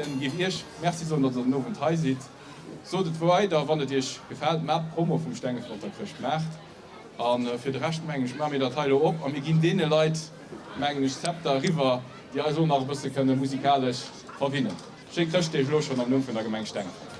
Hien géif Iech Merci soen, datt Der den Owend hei sidd. Sot et weider, wann et Iech gefält. Maacht d'Promo vum Stengeforter Chrëschtmaart. A fir de Rescht, mengen ech, maache mir dat hei elo op a mir ginn deene Leit, mengen ech, d'Zepter eriwwer, déi eis elo nach e bësse kënne musikalesch verwinnen. Schéi Chrëschtdeeg elo schonn am Numm vun der Gemeng Stengefort.